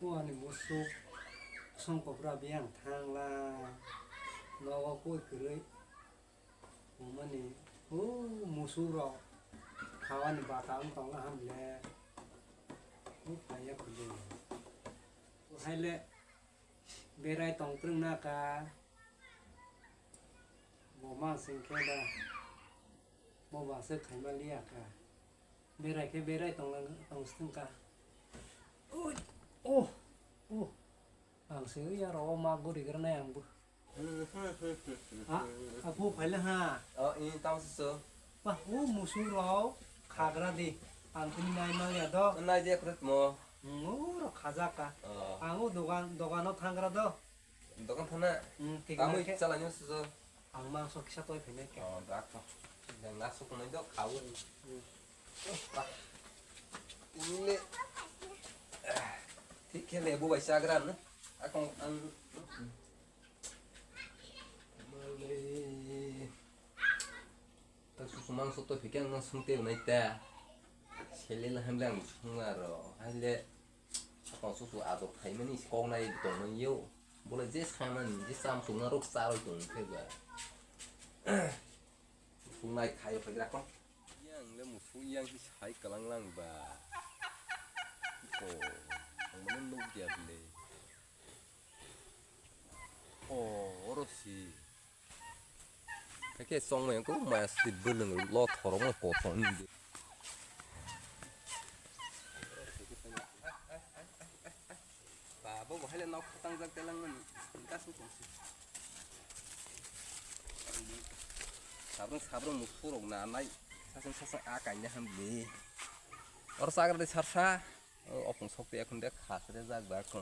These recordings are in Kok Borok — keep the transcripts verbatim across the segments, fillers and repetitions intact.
O ani musuk songkopra biyang thangla nogo koi kwrwi. Mani o musuk rok khawani bata wng tong aham le. O phaiya khulio. Haile berai tong twrwng na ka. Bo ma sing khe da. Bo ba se khaima liya ka. Berai khe berai tong lang tong sing ka. Oi. Oh. Oh. Ang se ya ro ma guri gra na yang bu. Ha? Apo phaila ha. Oh, ini tang susu. Ba o musuk rok khagra di. Ang tini nai ma liya do. Nai je kret mo. Ngoro khajak ka. Oh. Ang o dogan, dogano thangra do. Dogan thana. Hmm, thik Kamu na khe. Chala nyo susu. Ang mangso kisa toi phainai khe. Oh, dak to. Yang nasuk nai do khawi. Hmm. Bah. Ini le. Thik khe le bu bai chagra na. Akong ang. Male. Ta susu mangso toi phikhe ang sungte nai ta. Sele la hamle ang sunga ro. Haile. Sakang susu adok phaimani koknai tongmani yo. Bole je sanani je cham chungna rok charoi tong khe ba. Sungnai khai phai gra kon. Yang le musu yang hi sai kalang lang ba. Ko. Ang mane nuk ya bile. O, oro si. Kake song yang ko maya si beleng lo thorong ko thon ni. Ba, bo bo haile nok khatang jak telang mani. Gas ni tongsi. Sabrung sabrung musurok na nai. Sasang sasang a kainda ham be. Or sagar de sarsa. O opung sok te ekhon de khasre jak ba ko.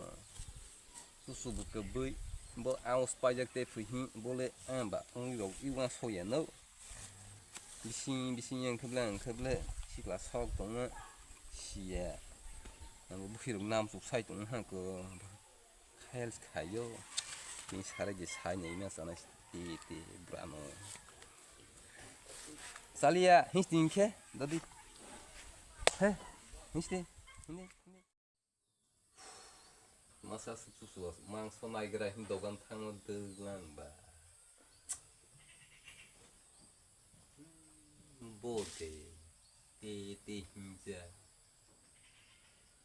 Susu bo kwbwi, bo ang spajak tei phi hi, bole ang ba wngwi rok i uang soya no. Bising bising yang kheble ang kheble sikla sok tongo siya. Ang bo bukhirok nam chuk sai tongo ha ko. Khayal khayo. Ni sare je sai nei ma sana ti ti brano. Salia histi khe dodi. He histi. Hindi hindi. Masa susu susu mangso naigra hin dogan thango dwglang ba. Bo de te te hinja.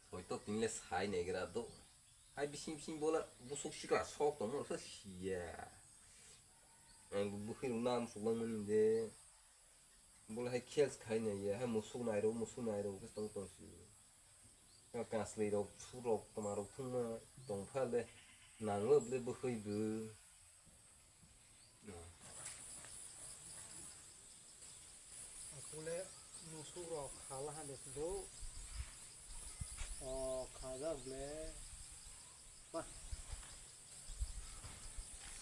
Soito tingle sai naigra do. Hai bising bising bola busuk sikla sok tongmo sa siya. Ang bukhirok nam suklang mani de. Bole hai khel khai nai ya, hai musuk nai rok, musuk nai rok khe tong tong si. Ka kaslei rok, sur rok, toma rok thung ma tong pha le, nang lo ble bwkhwi bw. Akule musuk rok khala ha de do. O khajak ble.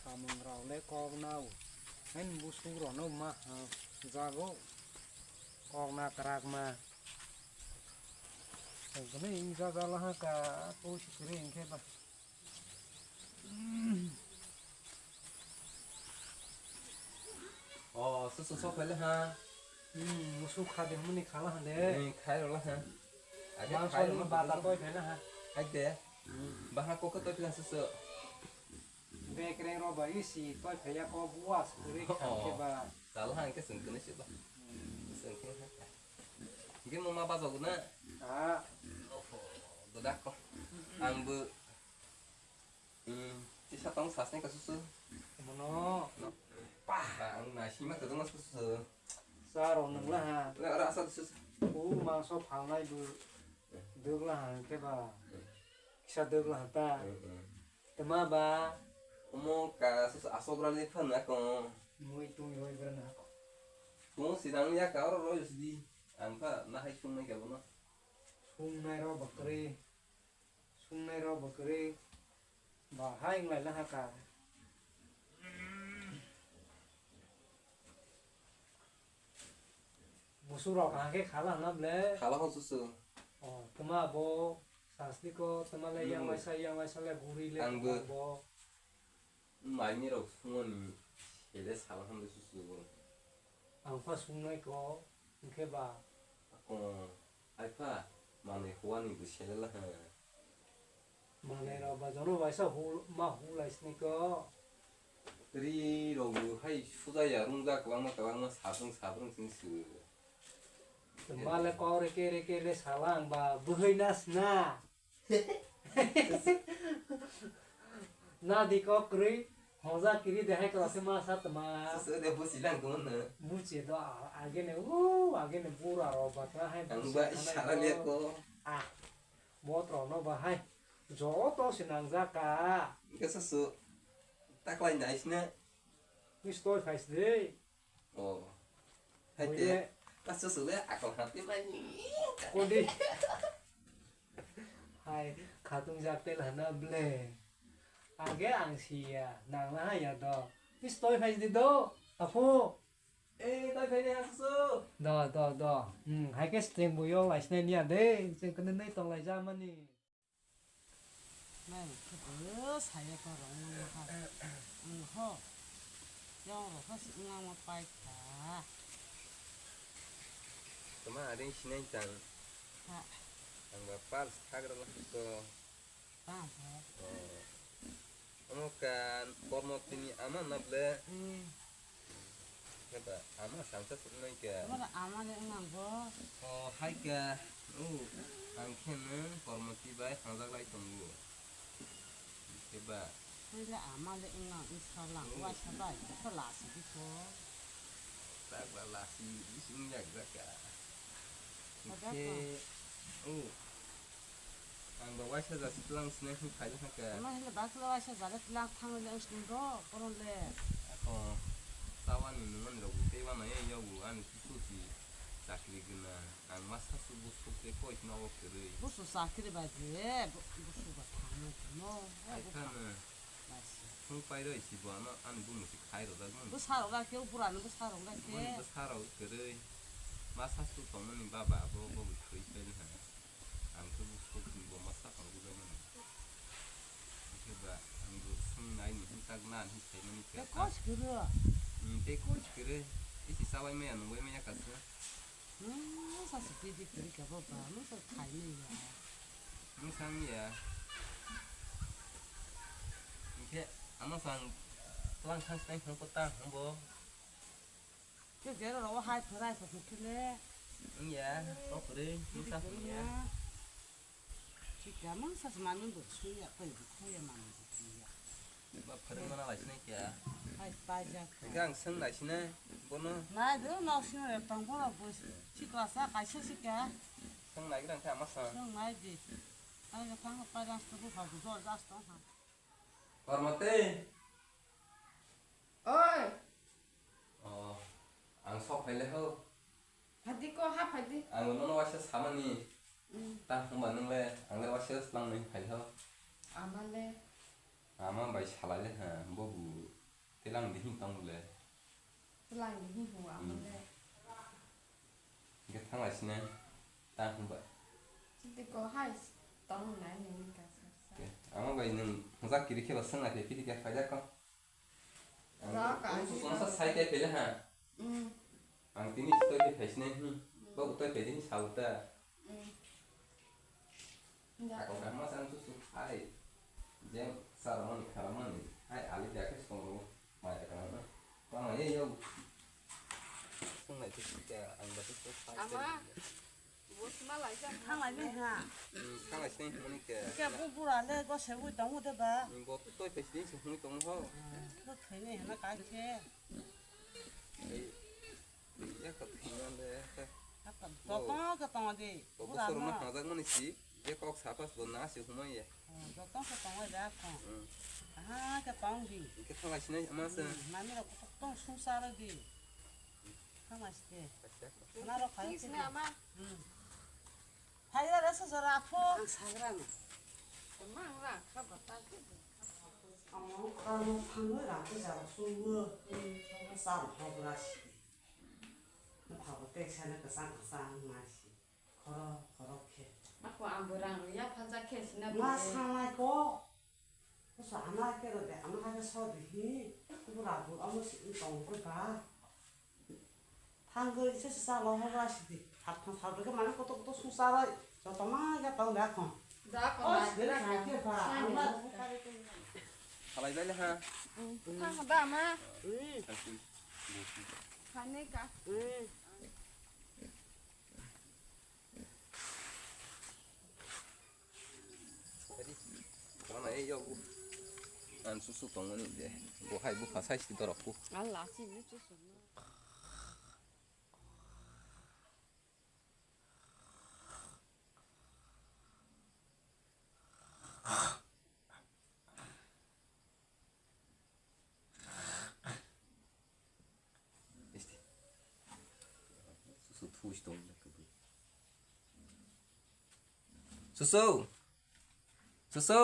Samung rok le kok nao. Hain busuk rok no ma ha jago. Kok na kwrak ma. Tongkhe ingjak jala ha ka, pusi kwrwi hinkhe ba. O, susu sok phaile ha. Hmm, musuk kha de hwnwi khala hande. Hmm, khai rwla ha. Age mangso khai ni rwla bata ha. Toi phaina ha. Hai de. Hmm. Baha kokhe toi phaina susu. Bekreng rok bai si toi phaiya ko buas kwrwi kha khe ba. Chala ha hwnkhe chwng kwnwi se ba. Chwng khe ha. Hwnkhe mungma bajago na? Ah. Oho, dodak ko. Ang bo, hmm, tisa tong sasne ka susu. Mono. Pa, ang na sima ka dona susu. Sa rok nang la ha. Le ora asa susu. U mangso phalnai bo dwgla ha khe ba. Kisa dwgla ha ta. Hmm, hmm. Tama ba? Omo ka susu asok rani phan ako. Mui tui roi bra na ako. Tong sidang ya ka oro roi sidi. Ang pha na hai sung nai ka bono. Sung nai ro bakri. Sung nai ro bakri. Ba hai nglai na ha ka. Musuk rok kaham khe khala hwnna ble? Khala hwn susu. Oh, tama bo sasni ko, tama le yang waisa, yang waisa le guri le ang bo. Bo. Mai ni rok sungoni sele sala hwn susu bo. Ang pha sungnai ko, hwnkhe ba. Ako, ai pha, manwi huani bo sele la ha. Manai rok ba jono waisa hu-, ma hu lai sini ko. Ri rok bo hai suja ya rung jak kwbangma kwbangma sabrung sabrung sini su. Male kok reke reke le salang ba bwhwi nas na. Na di kok kwrwi hoja kiri de hai kwrwi se ma sa tma. Susu de busi lang kuno. Busi do a-, age ne u age ne bura ro ba ta hai. Ang busi ba thana isara ko. Le ko. Ah. Bot rok no ba hai. Joto se nang jaka. Ke susu. Taklai nai sne. Ni stoi phai sne. Oh. Hai te. Oye. Pas susu le akol hati mai ni. Kodi. Hai, khatung jak tel hana ble. Age ang siya, nang na ya do. Is toi phai di do, apo. Eh, toi phai ni asu. Do, do, do. Hmm, hai ke string bo yong lai sne niya de. Jeng kene nei tong lai ja mani. Nai rok khe bo saya ko rong nang ma ha. Ang ho. Yong rok ha si nang ma pai kha. Tama ading sinai tang. Ha. Ang ba pals thagra lah ko. Tamo. Oh. Omo ka kormo tini ama na ble. Hmm. Khe ba ama sangsa suknai ka. Ora ama le wng ang bo. Oh, hai ka. Oh, ang khe no kormo ti bai hangjak lai tongo. Khe ba. Hai le ama le wng ang wng sa lang. Oh. Wa sa bai, sa la si di ko. Tak ba la si, di si wng yak jak ka. Ada ko. Khe, oh. Ang ba waisa ja si tlang sinai hwn phai le hwn khe. Ama hile bakla waisa ja le tlang thang le ang sung do, koron le. Ako, tawani nungmani rok tei wana ye yogu ani susu si chakri gwnang. Ang ma sasu busuk tei koi nogo kwrwi. Busu chakri bai le, bu-, busu ba thang no. Ai khano. Thung pai roi si bo ano ani bumung si khai rojak mani. Bwsa rok khe, bura ni bwsa rok khe. Bwsa rok kwrwi. Ma sasu tongmani baba abo bo thwi pai le hwn. Ang khe bo sok ni bo ma sakang bujakmani. Khe ba ang bo swngnai ni hwn tak na hwn saimani khe. Tei kos kwrwi. Hmm, tei kos kwrwi. Isi chabai maya nungbai maya kasu. Hmm, sa si tei di kwrwi kha bo ba, nung sa khai maya. Nung sang ya. Hingkhe ama sang tlang thang sinai hwn ko ta hwn bo. Khe jero rogo hai phorai pho khe le. Wngya, kok kwrwi, mungsa kwrwi ya. Chika mungsa se manwi bo suya, koi bo khoya manwi bo suya. Ba phwrwng mana lai sinai kya. Hai paijak. Hingke ang swng nai sinai bono. Nai do nok sino re tong bono bo sikla sa kaisa sika. Swng nai gra khe ama sa. Swng nai di. Ai ga thang pa ras to bu ha bu dor das tong ha. Kormoti. Oi. Oh, ang sok phai le ho. Phadi ko, ha phadi. Ang nono waisa samani. Mm. Ta hwnba nwng le, ang le waisa tlang nai phai ho. Ama le. Ama bai salai le ha, bo bu telang di hin tong le. Telang di hin ho ama le. Hingke thanglai sine, ta hwnba. Chiti ko hai tong nai nini kasa. Oke, ama bai nwng hwnjak kiri khe ba swng nai khe kiri khe phai jak ko. Ang ra ka ang ani songsa ba. Sai khe phai le ha. Mm. Ang tini toi khe phai sine, hmm. Mm. Ba toi phai dini sa uta. Mm. Ako kahma sang su su hai. Jeng sarmani kharamani. Hai ali dia ke song ro. Mai ka na. Ba ma ye yo. Song nai tu ka ang ba tu hai. Ama. Bo sima lai sa. Thang lai ni ha. Hmm, thang lai sini muni ke. Ke bu bura le go se wi tong de ba. Hmm, bo tu toi pe sini se hui tong ho. Bo thai ni na ka ke. Ei. Ya ka thina de ka. Joto ke tong di. Bura bosor ma no. Hajak mani si, je kok sapas bo na si humai ya. Joto ke tong da ko. Hmm. Aha ke tong di. Ke thang lai sinai ama se. Hmm, mami ro ko tong sung sa ro di. Thang lai site. Acha. Na ro khai. Please na ama. Hmm. Hai ra sa sa ra pho. Ang sagra na. Mang ra ka ba ta ke. Ang ka no thang ra ke ja su. Hmm. Sa ro pho ra si. Phago teksa na kwchang kwchang nai si. Khoro khoro khe. Ako ang bo rang rwya phalsa khe sina. Ma sanai ko. Koso ama khe rw de, ama khe so de hi. Bura bu amo si tong ko ba. Thang go ise sa lo ho ba si di. Thap thang thap de mane koto koto su sa roi. Joto ma ya tong da khon. Salai bai le ha. Thang da ma. Thani ka. Wana e yogo. An susu tongmani de. Bo hai bupha sai si dorok ku. Allah si ni susu. Susu thui tong. Susu. Susu.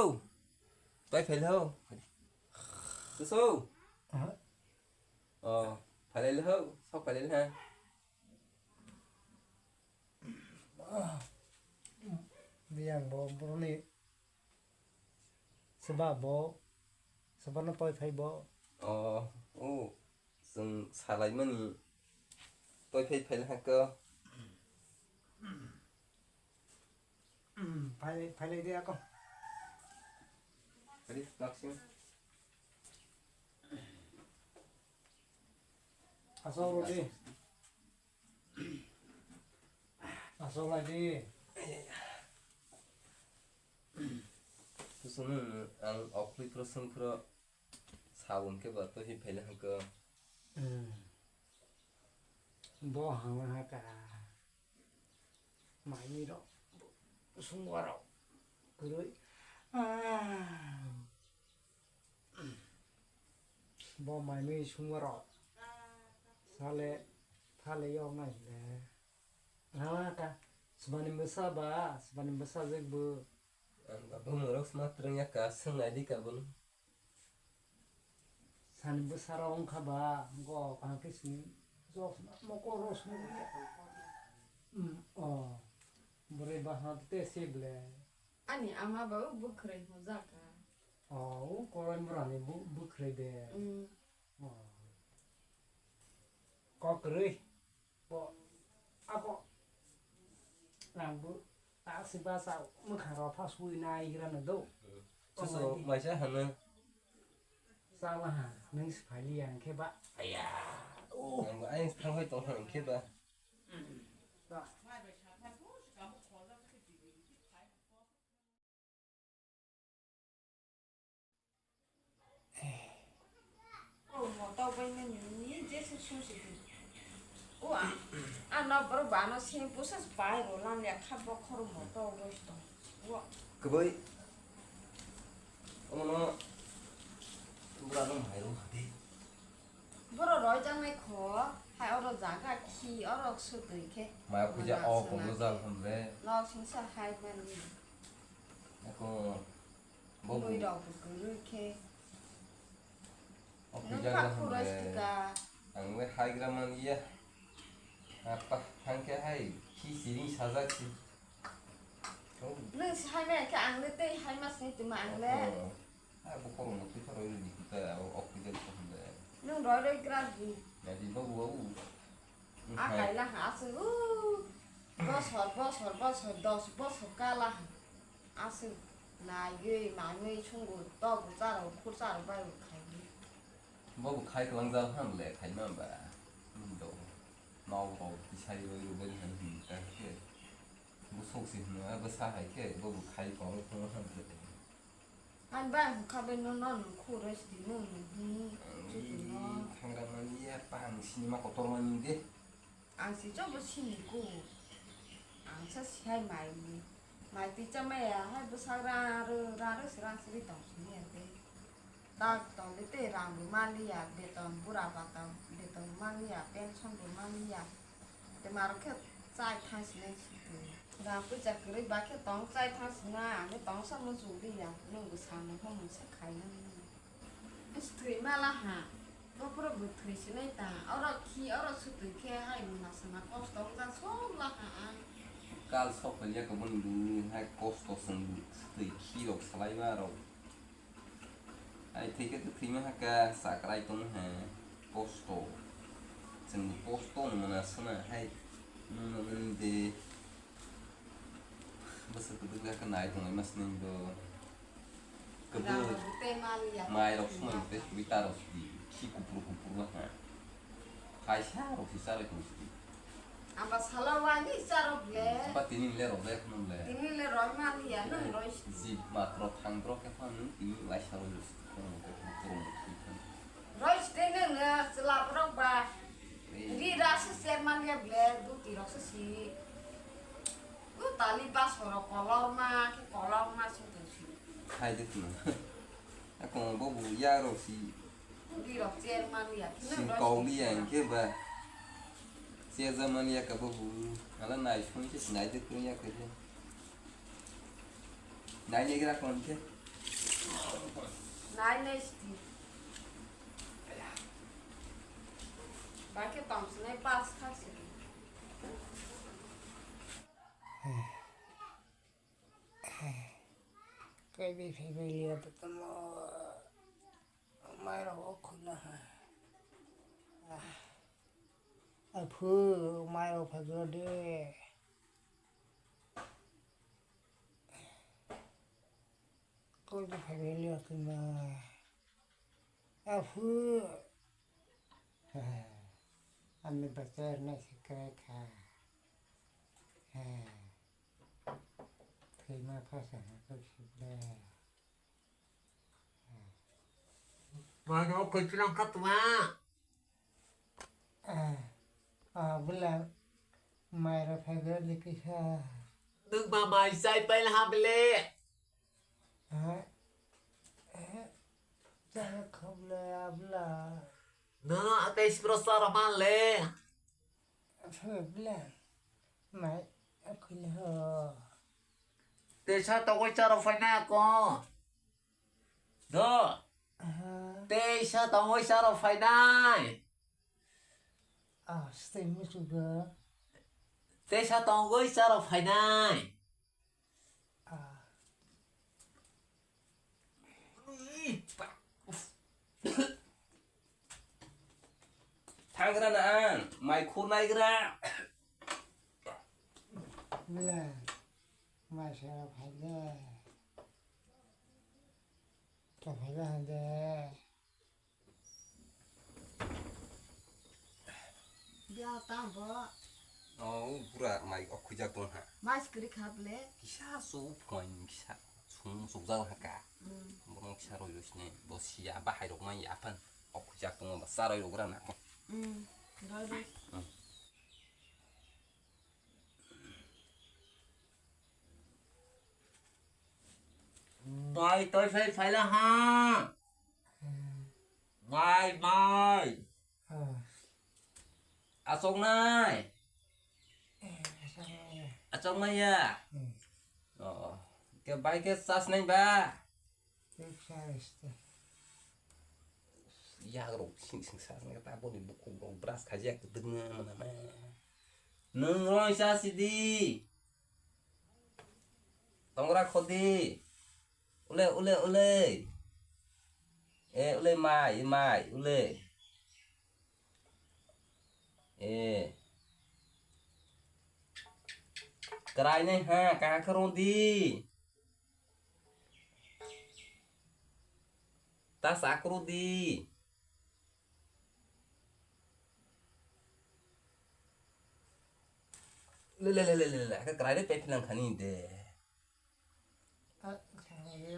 Pai phai lho. Susu. Aha. Oh, phai lho. Sok phai lho. Biyang bo boroni. Seba bo, seba no toi phai bo. Oh, oh, chwng salaimani toi phai phai haka. Phai, phai lai de ako. Adi, maksim. Asal rodi. Asal lagi. Kusunu ang okli pro sungkro sabun ke ba to hi phele hangko. Hmm. Bo hang haka. Mai ni ro. Sungwa ro. Kurui. Ah. Bo mai mui sungwa rok. Sale, thale yok nai le. Rana ka, subani bwsa ba, subani bwsa jek bo. Ang ba bumung rok sma twrwng ya ka, swng nai di ka bono. Sani bwsa rok wng kha ba, go kaham khe sini. Jok sma, moko rok sma ya. Hmm, oh. Bwrwi ba ha te se ble. Ani ama ba bwkhwrwi hwnjak kha. Oh, o korai mora ni bu-, bwkhwrwi de. Mm. Oh. Kok kwrwi. Bo, abo. Ang bu, ta si ba sa mwkhang ro pha sui nai gira na do. Mm. Susu maisa hano. Sa ma ha, nung si phai li ang khe ba. Aya. Oh. Ang ba ayang thang hoi tong hang khe ba. Mm. Ba. O moto bai mani ni je se sung se di. O a, a no boro ba no se pusa pai ro lan ya kha bo khoro moto bai to. O. Kwbai. Omo no bura no mai ro hadi. Boro roi jang nai kho, hai oro jaga khi oro sutwi khe. Maya puja o komo jang hamle. Nok sung sa hai mani. Ako Bo Bui rok bo kwrwi khe. O Nung kujak kha na khuroi hwnle. Sika. Ang le haigra man ya. Apa thang khe hai khi siring sajak si. Oh. Nung si hai maya khe ang le tei hai ma sini tuma ang le. Oh. Ah, bo khorokno twi khoroi rw di kita, o, o kujak ko hwnle. Nung roi roi gra di. Ya di babu, babu. A kaila ha aswk, uh, bosor, bosor, bosor, dos bosor kala ha aswk naiwi manwi swngo, togo charo, khur charo bai bo khaidi. Bo bo khai kwlangjak han le khaima ba. Hmm, do. Nok rok tisai roi rubani han hin ta khe. Bo sok si hwnwi, bo sa hai khe, bo bo khai kwlangwi phano han le. Ani bai hwn kha bai no, no, no, khuro sidi no, no, hmm, chuchu no. Thangra mani ya, pahang sinima kotor mani de. Ang si jobo sini ko. Ang sa si hai mai ni. Mai ti cha mai ya, hai bwsak ra ro, ra ro si rang siri tong sini ya de. Tak tong de te rang bo mali ya, beton bura bata, beton mali ya, pension bo mali ya. Te maro khe chai thang sinai si twi. Rang puisa kwrwi ba khe tong chai thang sinai, ang le tong sa muchung li ya, nwng bwsang no hwn se khai nang. Is thwi mala ha, bophuru bo thwi sinai ta, oro khi, oro sutwi khe hai mwnaswk na kosto wng jak sok la ha ang. Kal sok phalia kwbangni bwrwi hai kosto chwng sutwi khi rok salai ma rok. Ai thwi khe to thwima hakha, chakrai tong ha, kosto. Chwng kosto wngmana sona hai, nwng nwng de. Kwdwk le khe nai tongwi ma sini do. Kwdwk. Rang rok tei maliya. Mai rok sumai tei suri ta rok sidi. Khi kupur kupur ba ha. Kaisa rok si sarai tong sidi. Amba sala wani sarok le. Ba tini le rok le khum le. Tini le roi maliya nang roi sidi. Ji matro thang rok khe phan tini lai saroi rok sidi. Khum rok khe kupur rok sidi. Roi sidi nang le selap rok ba. Ri rasa ser maliya ble duti rok si. Ku tali bas horo kolor ma, ki kolor ma sung tong si. Hai de tuna. Ako bobu ya rok si. Di rok chair man ya. Sing kau li ya, engke ba. Chair ja man ya ka bobu. Ala nai sung si nai de tun ya ka je. Nai ne gra kon ke. Nai ne sti. Ba ke tong si nai pas kha si. Kaibi phaibai liya to tamo mairok o khuna ha. Aphu mairok phagro de. Kaibi phaibai liya to ma. Aphu. Ani bachar na sikrai kha. Thwima phasa hwnkhe sibla. Mano kwchwrang kha tuma. Ah, bwla mairok phaibrani kisa. Nwng ma mai chai paila ha bele? Ah, eh, chaya kha bwla, bwla. Nono tei sipro charo man le. Bwla, mai, akhwini ho. Teisa togwi charo phainai ako. Do. Aha. Teisa tongwi charo phainai. Ah, stay musugo. Teisa tongwi charo phainai. Ah. Thangra na ang, mai khur naigra. Bwla, mai sero phaile. To phaile hande. Bia tamo bo. O, bura mai okhwijak tong ha. Mas kwrwi kha ble. Kisa su phone kisa sung sukjak ha ka. Mm. Bono kisa roi roi sini. Bo siya bahai rok mai ya phan. Okhwijak tong ba sa roi rok ra na ko. Mm. Roi roi. Mm. Mai toi phai phaila ha. Mai, mai. Achok nai. Achok nai ya. Oh, ke bai ke sas nai ba. Yagrok sing sing sa sing ta boni bukhuk rok brush khaijak dwngna mana ma. Nwng roi sa sidi. Tongra khodi. Ule, ule, ule. E, ule mai, mai, ule. E. Kwrai nai ha, kaha khe rw di. Ta sa khe rw di. Le, le, le, le, le, le, khe kwrai de pe phinang khani de. Ah, khani de.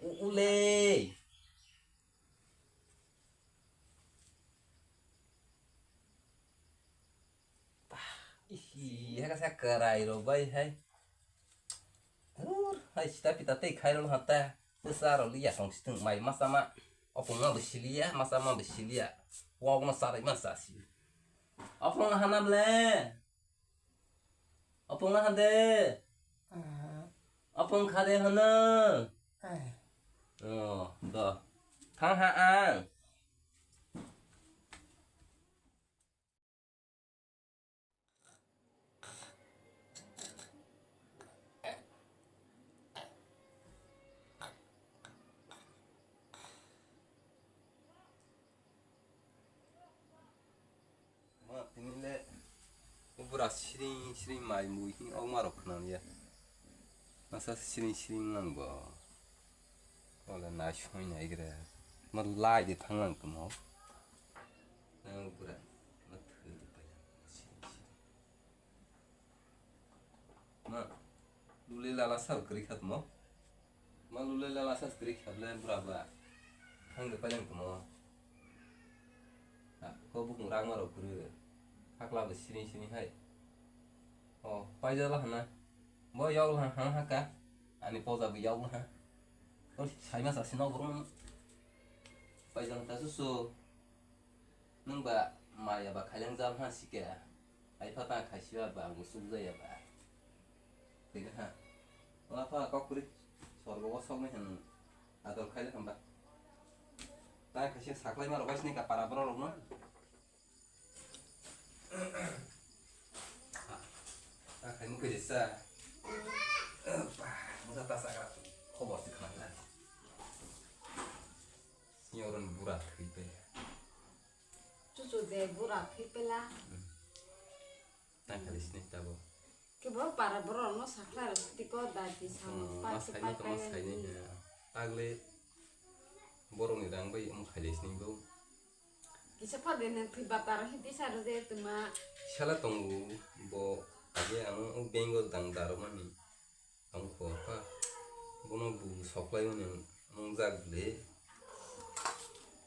U-, ule. Ihi, hai kasa kwrai rok bai hai. Hur, hai sita pita tei khai rok hata. Bwsa rok liya tong situng mai masa ma. Opung ma bwsiliya, masa ma bwsiliya. Wok no sarai ma sasi. Opung hana ble. Opung hande. Opung khade hana. Oh, do. Thang ha ang. Ma tini le o bura siring siring mai mui hi ong ma rok khna ya. Masa siring siring lang bo. Wala nai soi nai gra. Ma lai de thang lang tamo. Nang bura. Ma thwi de pa yang. Siring siring. Ma lule lala sal kri khat mo. Ma lule lala sal kri khat le bura ba. Thang de pa yang tamo. Ha, ko bukung rang ma ro kru. Hakla bo siring siring hai. O, paijala hana. Bo yokla hang haka. Ani poja bo yokla ha. Tor saima sa sino borok. Paijang ta susu. Nung ba maya ba khailang jal ha sike. Ai pha ta khaisi ba ba musuk jaya ba. Tega ha. Wa pha kok kuri. Sorgo o sok nai han. Ador khaile hamba. Ta khaisi saklai ma rok bai sini ka para borok rok no. Ah, khai mukhe jesa. Bah, musa ta sagra khobor si khana. Nyoron bura thwi pe. Chuchu de bura thwi pela. Hmm. Ta khali sini tabo. Ke bo para borok no sakhlai rok tiko dati samo. Hmm, pa ma se saini pa to ma kai saini ni. Ya. Tagle borok ni rang bai um khaile sini bo. Kisa pha de nang thwi bata rok hiti sa rw de tuma. Sala tongo bo age ano o bengo dang daro mani. Tong kho pha. Bono bu soklai mani mung jak le.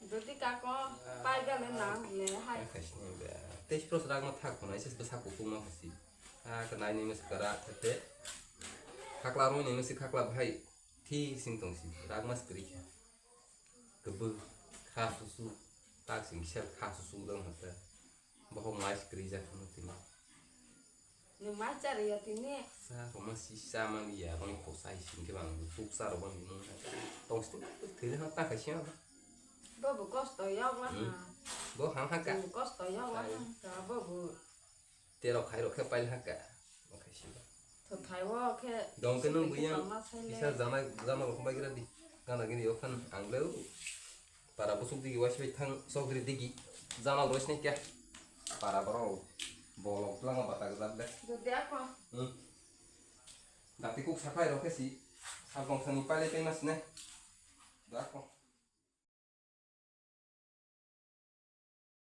Dodi kako pai gale nang le hai. Khaisni be. Tei pros rang ma thak khona ise be sako kuma khasi. A ka nai ni mes kara thate. Khakla roi ni mes khakla bhai. Thi sing tong si. Rang mas kri kha. Kebui kha susu, tak sing sel kha susu dong hata. Boho mai skri jak no tini. Ni mai chari ya tini. Sa roma si sa man ya, rong ko sai sing ke bang, buk sa roma ni no. Tong sting, tele ha ta ka siya. Bobo kosto yok la ha. Hmm. Bo hang ha ka. Bobo kosto yok la ha. Ai. Ka bobo. Terok khairok khe pail hakha. Okhai siba. Tho thai o khe. Dong khe nung sini buyang tongma sai le. Kisa jana, jana rok bai gira di. Gana gini okhan ang le. Para busuk digi wasi bai thang sogri digi. Jana rok sini kya. Para borok. Bolok langa bata gajak le. Dode ako. Hmm. Dati kuk sakhai rok khe si. Sabong sani paile tei mas ne. Dako.